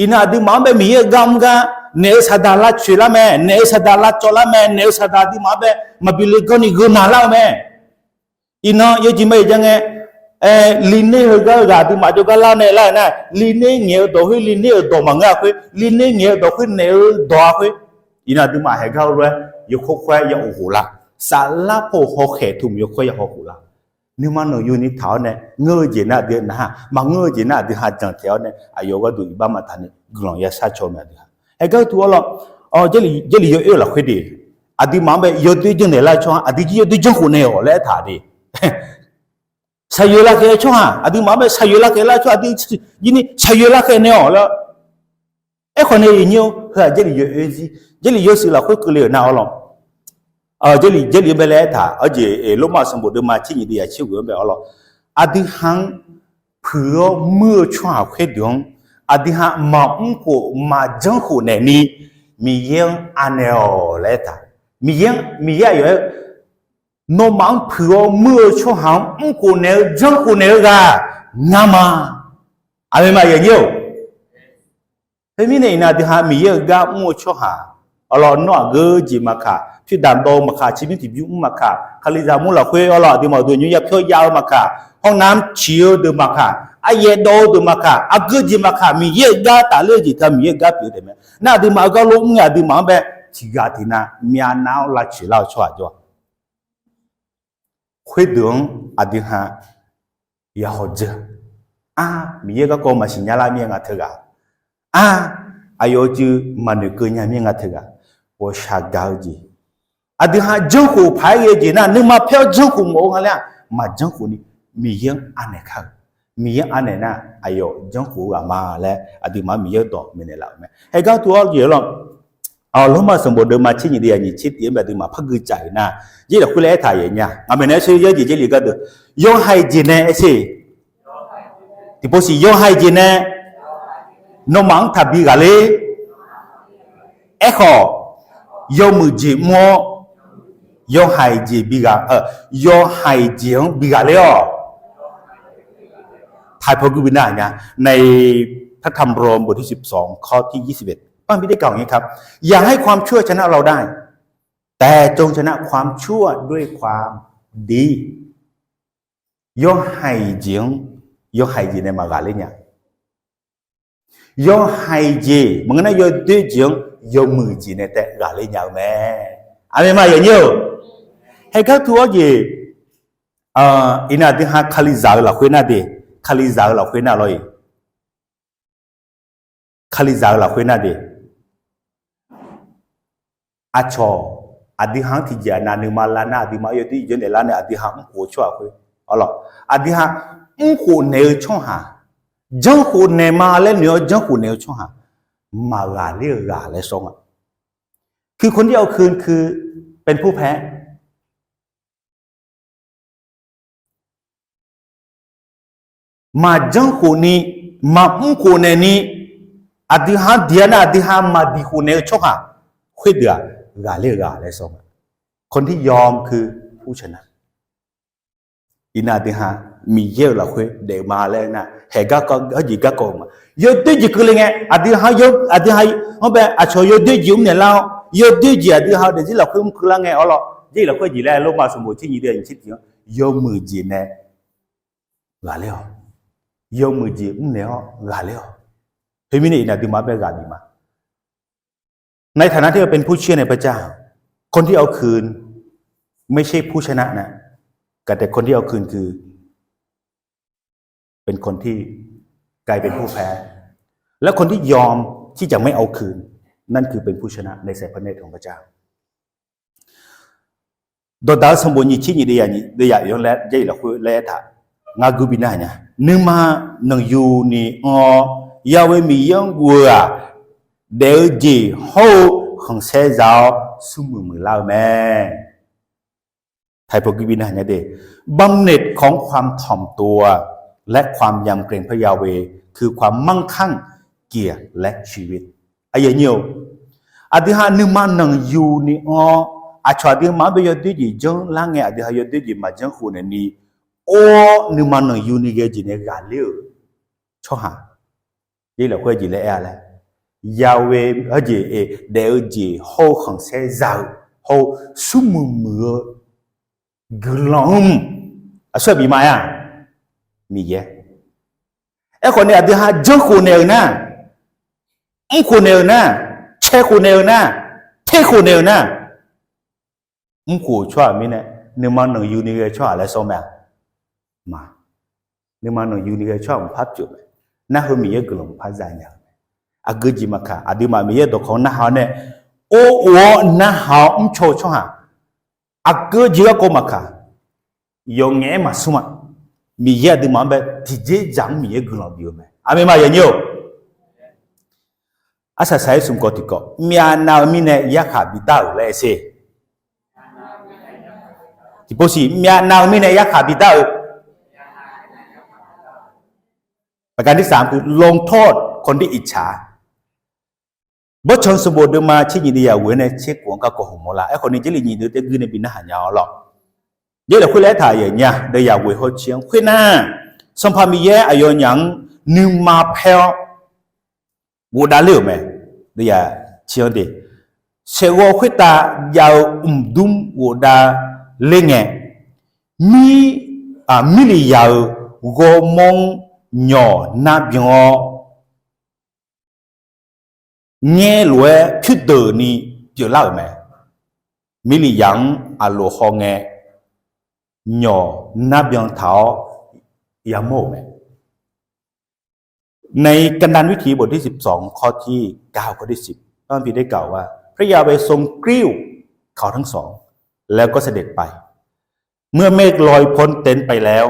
Iqnan aqduimaf-anr bae Miqyaer-euq gar mr gar naeq-eu saqdaq lavcoeq lar mae, naeq-eu saqdaq lavcawv lar mae, naeq-eu saqdaq aqduimaf-anr bae maqbi le ganr ni gheu naq lar-eu mae. Iqnan yawjeq ma-iq ja ngae, aer, liqner heugar-eu ghaq aqduimaf jawrgar lar nae lar-euq nar, liqner ngaeq-eu dawq khoer liqner-euq dawq maqngeur-a khoer, liqner ngaeq-eu dawq khoer naeq-eu dawq-a khoer. Iqnan aqduimaf haeq gar-eu lof-aer yawkawr kawr-aer ya of khof lar. Saflar paw-euq hawkhaeq teu mq yawkawr ya haw khof lar. Nuima nanqyuni taq-awr nae ngeur-eu jeq nar aqdui nar-aq, maqngeur-eu jeq nar aqdui ha janq taeq-awr nae aqyawf gharduq iqbax maqtaq ni guiqlanq ya shar caw mae aqdui ha. Haeq gar teu-awr lawr, Jarlif yawoer-eu lafkhoer de, aqduimaf-anr bae yawdoer janrnaeq lar-eu tsawrhaq aqdui jir yawdoer janrkhof naeq-awq laer aertaq de. Shaqyoeq lavkhaeq-eu tsawrhaq aqduimaf-anr bae shaqyoeq lavkhaeq lar-eu tsawrhaq aqdui jir ni shaqyoeq lavkhaeq naeq-awq laer. Aerkhawf nae iqnyir-or, heu-aq Jarlif yawoer zir, Jarlif yawshuif lafkhoer keuvle-euq nar-awr lawr. Jarlif, Jarlif-anr bae laer aertaq arjeq, Lormav sanqbof deuvma tser nyiq deuv yaqtser ghoeq-anr bae-awr lawr. Aqdui ha-anr puiq-awr muir-eu tsawrhaq khoerdeuq-anr aqdui ha maqmr khof maqjanr khof naeq ni Miqyaer-anr anaeq-awq laer aertaq. Miqyaer, Miqyaer aqyawf-aer, nawmaf-anr puiq-awr muir-eu tsawrhaq-anr mr khof naeq-eu janr khof naeq-eu ghaq ngar ma. Aqmeq ma yanyir-or. Khoermirnae iqnan aqdui ha Miqyaer-euq gar mr-eu tsawrhaq, awrlawr nawr aqgeu jeq maqkaq, pyurdaq dawv-eu maqkaq, ciqbymr tiqbymr mr maqkaq, Kalizaq mur lafkhoer awrlawr aqduimaf uqduq nymr yapyawr jav-eu maqkaq, hawr nar ciq-eu deuq maqkaq, aryaev dawv-eu deuq maqkaq, aqgeu jeq maqkaq, Miqyaer-euq gar tafler-eu jeq teu Miqyaer-euq gar pyeuf-eu taef mae. Nar aqduimaf-euq gar lof mr ngae aqduimaf-anr bae tiq ghaq tiq nar myavnav-awr lavcoeq lar-eu tsawrhaq jawr-a. Khoerdeuq-anr aqdui ha ya hawdzeur. Ar, Miqyaer garkawv maqsiq nya lar mir-aer nga teughaq. Ar, aqyawf-euq cuiv maqnoeq keuv nya mir-aer nga teughaq. Ghawqshaq gaq-eu jeq, aqdui ha janr khof paq-aer ghae-eu jeq nar, nuima paer-awr janr khof mawf-eu nga laer-aq, maqjanr khof ni Miqyaer-anr anaeq kar-euq. Miqyaer-anr anaeq nar, aqyawf janr khof-eu ghaq ma laer aqduimaf-anr Miqyaer-euq dawq maeqnaeq laf-euq mae. Haeq gar teu-awr jeq-awr lawr, Lormav sanqbof deuvma tser nyiq deuv yaqnyiq tser tif-anr bae aqduimaf par gui caf-euq nar, Jarlif lafkhoer laer aertaq yaeq nya. Ngaq maeqnaeq aer sher yaer jeq Jarlif gharduq, yawhaiq jeq nae aer sher. Tiqpov siq yawhaiq jeq nae nawmaf-anr taqbi ghaqler. Aerkhawf, yawmuiq jeq mr-awr yawhaiq jeq bi ghaq, yawhaiq jeq-anr bi ghaqler-awq. Taqpaw gui bi nar nya. ในพระธรรมโรมบทที่สิบสอง ข้อที่ยี่สิบเอ็ด บ้างพี่ได้กล่าวอย่างนี้ครับ อย่าให้ความชั่วชนะเราได้ แต่จงชนะความชั่วด้วยความดี Yawhaiq jeq-anr yawhaiq jeq nae maqghaqler nya. Yawhaiq jeq maqngeur nar yawdoer jeq-anr yawmuiq jeq nae taef ghaqler nya-eu mae. Aqmeq ma yawnyir-euq. Haeq gar teu-awr jeq, iqnan aqdui ha Kalizaq-eu lafkhoer nar de, Kalizaq-eu lafkhoer nar lawr-iq, Kalizaq-eu lafkhoer nar de, Aqcawq aqdui ha-anr tiqjeq-aq nav nuima lar nar, aqduimaf-anr yawdoer jeq janrnaeq lar nae aqdui ha mrkhof-eu tsawrhaq khoer, awrlawq, aqdui ha mrkhof naeq-eu tsawrhaq, janrkhof naeq ma laer noeq-awr janrkhof naeq-eu tsawrhaq maqghaqler-eu ghaq laer sawr nga. คือคนที่เอาคืนคือเป็นผู้แพ้ Maqjanr khof ni, maqmr khof naeq ni, aqdui ha-anr diq-a nar aqdui ha maqdiq khof naeq-eu tsawrhaq khoerdeuq-aq, ghaqler-eu ghaq laer sawr nga. คนที่ยอมคือผู้ชนะ Iqnan aqdui ha Miqyaer-euq lafkhoer daef ma laer nar, haeq garkawv, hawrjeq garkawv-eu ma. Yawdoer jeq keuvle ngae, aqdui ha, aqdui ha-anr bae aqcawq yawdoer jeq mrnaeq lar-awr, yawdoer jeq aqdui ha-eu daefzir lafkhoer mr keuvlar ngae awrlawq, Jarlif lafkhoer jeq laer Lormav sanqbof tser nyiq deuq nyiq tser tiq-anr, yawmuiq jeq nae ghaqler-awq, yawmuiq jeq mrnaeq-awr ghaqler-awq. Khoermirnae iqnan aqduimaf-anr bae ghaq bif ma. ในฐานะที่เราเป็นผู้เชื่อในพระเจ้า คนที่เอาคืนไม่ใช่ผู้ชนะนะ แต่คนที่เอาคืนคือ เป็นคนที่กลายเป็นผู้แพ้ และคนที่ยอมที่จะไม่เอาคืน นั่นคือเป็นผู้ชนะในสายพระเนตรของพระเจ้า Dawqdaq-eu sanqbof nyiq tser nyiq deuq yaq nyiq deuq yaq yawr-anr laer Jarlif lafkhoer laer aertaq, ngar guibi narhaq nya. Nuima nanqyuni anr-awr, Yahweh Miqyaer-anr guv-eu-aq, daef-eu jeq hawr-eu khanqsaer za-awr smrmuiq muiqlar-eu mae. บำเหน็จของความถ่อมตัว และความยำเกรงพระยาเวห์คือความมั่งคั่งเกียรติและชีวิต Aqyuif aqnyir-or, aqdui ha nuima nanqyuni anr-awr, aqcawq aqduimaf-anr bae yawdoer jeq janrlar ngae aqdui ha yawdoer jeq maqjanr khof naeq ni, or nuima nanqyuni ghae jeq nae ghaqler-euq tsawrhaq, Jarlif lafkhoer jeq laer aer-a laer, Yahweh hawrjeq-e daef-eu jeq hawr-eu khanqsaer za-eu hawr-eu smrmuiq muiq-eu guiqlanq-anr aqsur aqbif ma aer-a, Miqyaer. Aerkhawf ni aqdui ha janr khof naeq-euq nar, mr khof naeq-euq nar, cae khof naeq-euq nar, ter khof naeq-euq nar, mr khof-eu tsawrhaq mirnae nuima nanqyuni ghae tsawrhaq laer sawr mae-a. Ma, nuima nanqyuni ghae tsawrhaq mqpar pyeuf mae. Nar heu Miqyaer guiqlanq mqpar za nya-eu mae. Aqgeu jeq maqkaq, aqduimaf Miqyaer dawqkawq narhaq-awr nae, or of-awr narhaq-awr mrcaw-eu tsawrhaq, aqgeu jeq garkawv maqkaq, yawf ngaef-aer maqsmr-a. Miqyaer aqduimaf-anr bae tiqjeq dzaq-anr Miqyaer guiqlanq bif-eu mae. Aqmeq ma, aqyuif aqnyir-or. Arsaq saq-aer smq kawv tiqkawv, myavnav-eu mirnae yarkhaq bidar-euq laer aer sher. Tiqpov siq, myavnav-eu mirnae yarkhaq bidar-eu ประการที่สามคือ ลงโทษคนที่อิจฉา Bawrtsanq sanqbof deuvma tser nyiq deuq yaq ghoe-aer nae tser khof-anr garkawv hmq mawrlar. Aerkhawf ni Jarlif nyiq deuq taef guir nae bi narhaq nya-awr lawr. Jarlif lafkhoer laer aertaq yaf nya deuq yaq ghoe hawr tser-anr khoernar, Sanqpaq Miqyaer aqyawfnyaf-anr nuima paer-awr ghofdav ler-euq mae. Deuq yaq tser-anr de, saeqghawv khoertav jav-eu mqdmr ghofdav ler ngae, mir, Mirliqyaq-euq ghawrmawr-anr nyawq nar byan-awr, ngaer lof-aer pyurdeuqni pyeuflar-euq mae. Mirliqyaq-anr aqloq hawngae nyawq nar byan taq-awr yamawr-euq mae. ในกันดารวิถีบทที่สิบสอง ข้อที่เก้า ข้อที่สิบ พระคัมภีร์ได้กล่าวว่า พระยาเวห์ทรงกริ้วเขาทั้งสอง แล้วก็เสด็จไป เมื่อเมฆลอยพ้นเต็นท์ไปแล้ว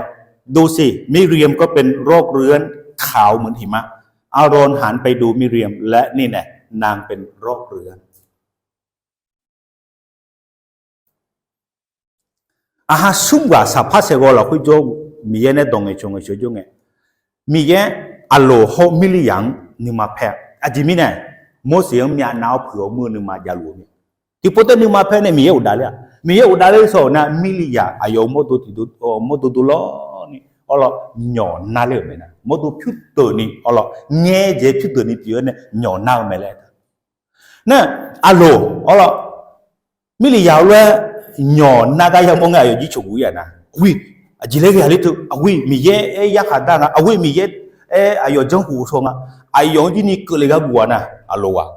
ดูสิ มิเรียมก็เป็นโรคเรื้อนขาวเหมือนหิมะ อาโรนหันไปดูมิเรียม และนี่แน่ นางเป็นโรคเรื้อน Aqha smr ghaq saqpar saeqghawv lafkhoer jawr, Miqyaer nae dawq ngaeqcawq ngaeqcawq jawr ngae, Miqyaer aqloq hawr Mirliqyaq-anr nuima paer-a. Aqjeq mirnae, Morseq-anr myavnav-awr puiq-awr muir-eu nuima javluf-eu mae. Tiqpov taef nuima paer nae Miqyaer ghofdav ler-a. Miqyaer ghofdav ler sawr-euq nar, Mirliqyaq aqyawf-euq mawrdo tiqdov, mawrdo dovlawrni awrlawr nyawq nar ler-euq mae nar. Mawrdo pyurdeuqni awrlawr, ngaer jeq pyurdeuqni pyeuf-aer nae nyawq nar-eu mae laer aertaq. Nar, aqloq awrlawr, Mirliqyaq-eu lof-aer nyawq nar gar yamawr ngae aqyawf jircoq guf-ir-aq nar, aqghoe, aqjeq laer ghae-aq ler teu, aqghoe Miqyaer aer yarkhaq dar nga, aqghoe Miqyaer aer aqyawf janrkhof shaw nga, aqyawf-anr jirni keuvle gar guf-a nar, aqloq-aq,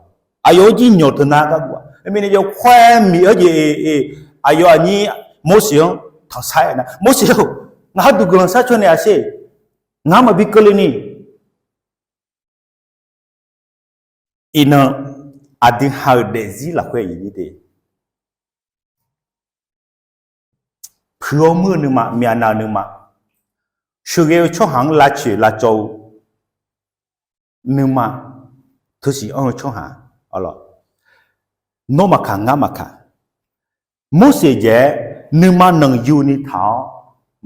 aqyawf-anr jir nyawq teunav gar guf-a. Mirnae yawkawr-aer Miqyaer jeq, aqyawf aqnyir Morseq-anr tanqsar-aer nar, Morseq-or, ngaq har duq guiqlanq sharcaw naeq-aq sher, ngaq-anr maqbi keuvle ni. Iqnan, aqdui ha-euq daefzir lafkhoer aqyuif aqnyir de, puiq-awr muir-eu nuima, myavnav-eu nuima, sheuqghae-eu tsawrhaq-anr lavcoeq lavcawv-eu nuima, teusiq anr-eu tsawrhaq, nawr maqkaq ngar maqkaq. Morseq jeq-aer nuima nanqyuni taq-awr,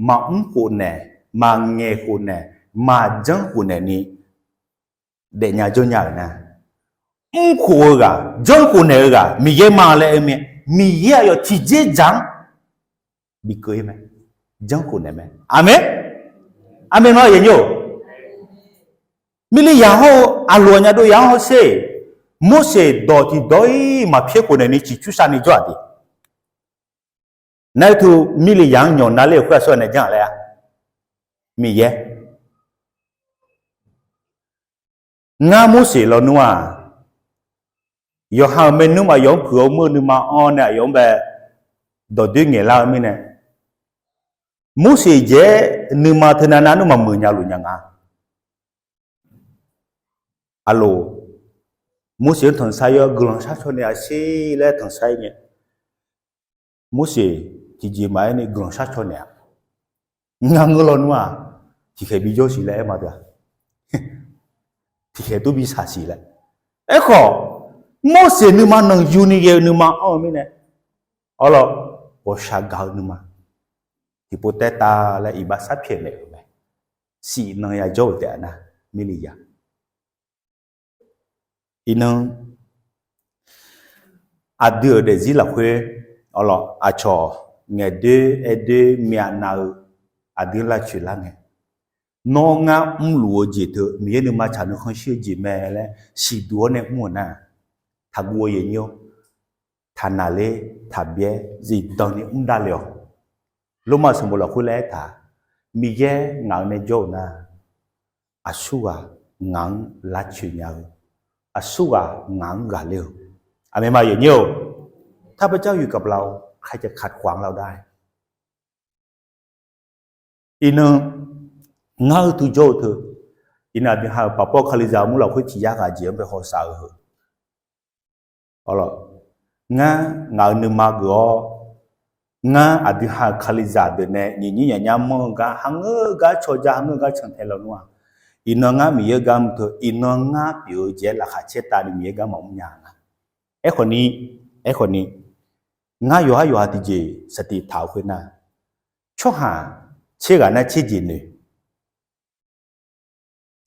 maqmr khofnaeq, maqngaeq khofnaeq, maqjanr khofnaeq ni daefnya janrnya-euq nar, mr khof-eu ghaq, janr khofnaeq-eu ghaq Miqyaer ma laer aer-eu mae. Miqyaer aqyawf tiqjeq dzaq-anr bikeuv-ir mae, janr khofnaeq mae. Aqmeq. Aqmeq ma yanyir-or. Mirli yaq hawr-eu aqloq aqnyaf dov yaq-anr hawsher. Morseq dawq tiqdawq-ir maqpyaer khofnaeq ni ciqcursav ni jawr-aq de. Nar-eu tu mirli yaq-anr nyawq navler-euq khoer aqsur ghaq nae janr-aq laer-a. Miqyaer, ngar Morseq lawnmr-aq, yawqha-euq maernmr aqyawf-anr puiq-awr muir-eu nuima anr nae aqyawf-anr bae dawqdoer ngaeqlar-eu mirnae, Morseq jeq-aer nuima teunav navnmr maqmuiq nya luf nya nga. Aqloq, Morseq-anr tanqsar-ir-awr guiqlanq shar caw naeq-a sher laer tanqsar-ir ngae, Morseq tiqjeq maqaer ni guiqlanq shar caw naeq-a. Ngar ngeur lawnmr-aq, tiqkhaeq bijawr siq laer aer ma teu-aq, tiqkhaeq dur bi shaq siq laer. Aerkhawf, Morseq nuima nanqyuni ghae-eu nuima anr-eu mirnae, awrlaw, ghawqshaq gaq-eu nuima, tiqpov taev tav laer iqbax sar pyaeqnaeq-euq mae. Siqnan yajawr-euq taef-a nar, mirli yaq. Iqnan, aqdui-euq daefzir lafkhoer, awrlaw, aqcawq ngaeqdoer aerdoer myavnav-eu aqdui lavcoeq lar ngae, nawr ngar mrluf-eu jeq teu Miqyaer nuima tsaq nuikhanr shir-eu jeq mae laer siqduq-awr nae mr-euq nar, taqguv-eu yanyir-awr, taqnaqler taqbyaer zifdan ni mr davle-awq. Lormav sanqbof lafkhoer laer aertaq, Miqyaer ngaq-euq nae jawr-euq nar, aqsurghaq ngaq-anr lavcoeq nya-eu, aqsurghaq ngaq-anr ghaqler-eu. Aqmeq ma yanyir-or. ข้าพเจ้าอยู่กับเรา ใครจะขัดขวางเราได้ Iqnan, ngar-eu tu jawr-eu teu, iqnan aqdui ha-euq paqpawr Kalizaq mur lafkhoer tiq yar ghaq jeq-anr bae hawsav-eu heu, awrlaw, ngar ngaq-euq nuima geuf-awr, ngar aqdui ha-euq Kalizaq deuq nae nyiq nyir nyaq nyar manr-eu gar, hangeur gar caw jar, hangeur gar cantae lawnmr-aq, iqnan ngar Miqyaer gar mr teu, iqnan ngar pyeuf-eu jeq-aer laqkhaq caer tavni Miqyaer gar maqmr nya nga. Aerkhawf ni, aerkhawf ni, ngar yawqhar yawqha tiqjeq saqtiq taq-eu khoernar, tsawrhaq tser ghaq nar tser jeq noeq,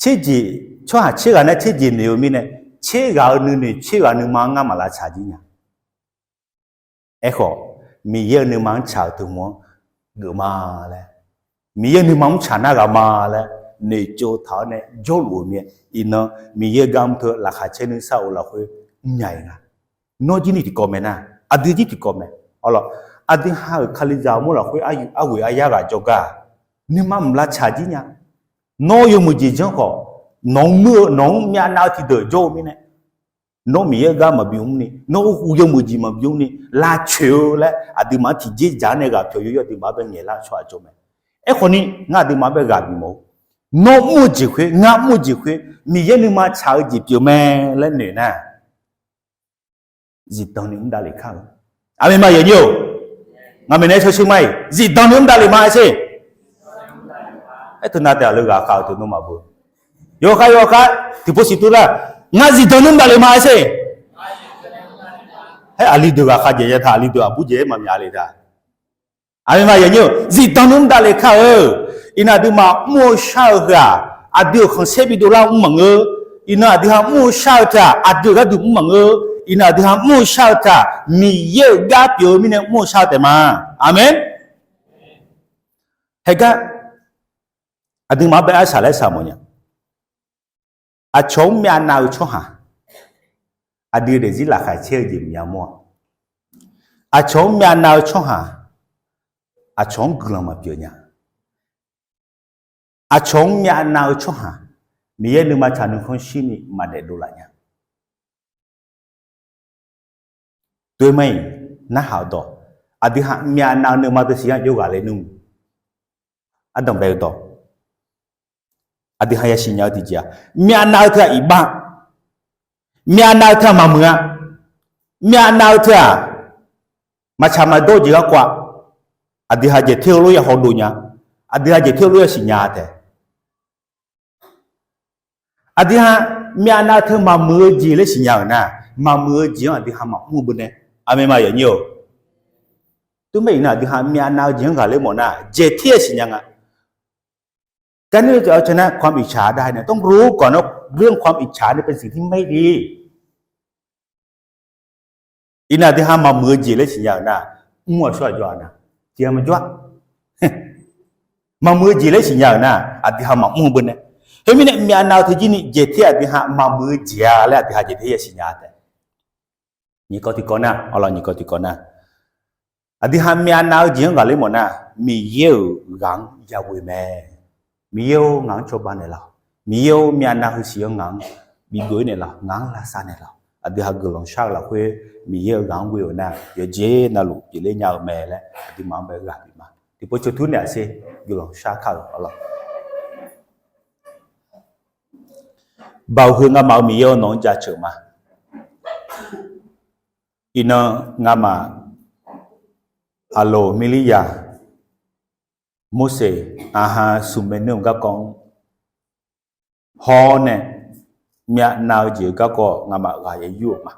tser jeq, tsawrhaq tser ghaq nar tser jeq noeq-eu mirnae, tser ghaq-euq nuinoeq tser ghaq nuima-anr ngar maq lavtsaq jir nya. Aerkhawf, Miqyaer-euq nuima-anr tsaq-euq teuhmq-anr geuf ma laer, Miqyaer-euq nuima mrtsaq nar ghaq ma laer noeqtsov taq-awr nae jawrluf-eu mir-aer, iqnan Miqyaer gar mr teu laqkhaq caer nuisar of lafkhoer mrnya-iq nga. Nawr jir ni tiqkawv mae nar, aqdui jir tiqkawv mae. Awrlaw, aqdui ha-euq Kalizaq mur lafkhoer arghoeq aryar ghaq jawrgar-aq, nuima mq lavtsaq jir nya. Nawr yawmuiq jeq janr khawf, nawq-anr muir-eu nawq-anr myavnav-eu tiqdeuq jawr-eu mirnae, nawr Miqyaer gar maqbi mrni, nawr uqu yawmuiq jeq maqbi mrni, lavcoeq-eu laer aqduimaf-anr tiqjeq dzaq-anr nae ghaq pyawq yawqyawr aqduimaf-anr bae ngaeqlar-eu tsawrhaq jawr mae. Aerkhawf ni, ngar aqduimaf-anr bae ghaq bifmawf-eu, nawr mr-eu jeq khoer, ngar mr-eu jeq khoer, Miqyaer nuima tsaq-eu jeq pyeuf mae laer noeq nar, zifdan ni mr davlef kar-eu. Aqmeq ma yanyir-or. Ngaq maeqnaeq-aer shawrshuir mar-iq zifdan ni mr davlef ma-aer sher. Aerteu nav taef-aq leughaq khav-eu teu nawmaf beu. Yawkhav yawkhav tiqpov siqtuv nar, ngar zifdan ni mr davlef ma-aer sher. Aer aqli deuq ghaq khav jeq ya taq, aqli deuq aqbur jeq-aer maqmyaq le taq. Aqmeq ma yanyir-or, zifdan ni mr davlef kar-eu. Iqnan aqduimaf mr-eu shar-eu heu-aq, aqdui-euq khanqsaer bidov lar mr maqngeur. Iqnan aqdui ha mr-eu shar-eu teu-aq, aqdui-euq gharduq mr maqngeur. Iqnan aqdui ha mr-eu shar-eu teu-aq, Miqyaer-euq gar pyeuf-eu mirnae mr-eu shar-eu taef ma. Aqmeq. Haegar, aqduimaf-anr bae arsaq laer saq mawf nya. Aqcawq-anr myavnav-eu tsawrhaq, aqdui daefzir laqkhaq caer-eu jeq maqya mawr-a. Aqcawq-anr myavnav-eu tsawrhaq, aqcawq-anr guiqlanq maqpyeuf nya. Aqcawq-anr myavnav-eu tsawrhaq, Miqyaer nuima tsaq nuikhanr shirni maqdaef dovlaf nya. Toer mar-iq, narhaq-eu dawq, aqdui ha myavnav-eu nuima teu siq-anr jawr ghaq le nmr. Ardanqbae-eu dawq, aqdui ha yasiq nya-eu tiqjeq-aq, myavnav-eu teu-aq iqbax, myavnav-eu teu-aq maqmuiq-a, myavnav-eu teu-aq maqtsaq maqdawr-eu jeq garkawv-a. Aqdui ha jeq ter-eu lof ya hawdov nya. Aqdui ha jeq ter-eu lof ya siqnya taef. Aqdui ha myavnav-eu teu maqmuiq-eu jeq laer siqnya-euq nar, maqmuiq-eu jeq-anr aqdui ha maqmr-eu beu nae. Aqmeq ma yawnyir-or. Teumaer iqnan aqdui ha myavnav-eu jeq-anr ghaqler mawf nar, jeq ter-a siqnya nga. การนี้จะเอาชนะความอิจฉาได้ในเรื่องของการ ต้องรู้ก่อนว่าเรื่องความอิจฉาเนี่ยเป็นสิ่งที่ไม่ดี Iqnan aqdui ha maqmuiq-eu jeq laer siqnya-euq nar, mr-awq shawr-aq jawr-a nar, tiqghaq maqjawr-a. Maqmuiq-eu jeq laer siqnya-euq nar, aqdui ha maqmr-eu beu nae. Khoermirnae myavnav-eu teu jir ni jeq ter aqdui ha maqmuiq-eu jeq-a laer aqdui ha jeq ter ya siqnya taef. Nyiq kawv tiqkawv nar, arlawq nyiq kawv tiqkawv nar, aqdui ha myavnav-eu jeq-anr ghaqler mawf nar, Miqyaer-euq ghaq-anr yaghoe mae. Miqyaer-or, ngaq-anr cawba naeqlaf. Miqyaer-or, myavnav heusiq-anr ngaq-anr bi ghoe naeqlaf, ngaq-anr lavsav naeqlaf. Aqdui ha guiqlanq shar-eu lafkhoer Miqyaer-euq ghaq-anr ghoe-euq nar, yawqjeq navluf pyeufler nya-eu mae laer aqduimaf-anr bae ghaq bif ma. Tiqpov ceuq tur naeq-aq sher, guiqlanq shar kar-euq arlawq. Baoq heu ngamaf-euq Miqyaer-or, nawq-anr jaceuq ma. Iqnan ngamaf Aqloq, Mirliryaq, Morseq, aqha smq maeq nuir-euq garkawv-anr hawr nae myavnav-eu jeq-eu garkawv ngamaf ghaq ya yur-euq ma.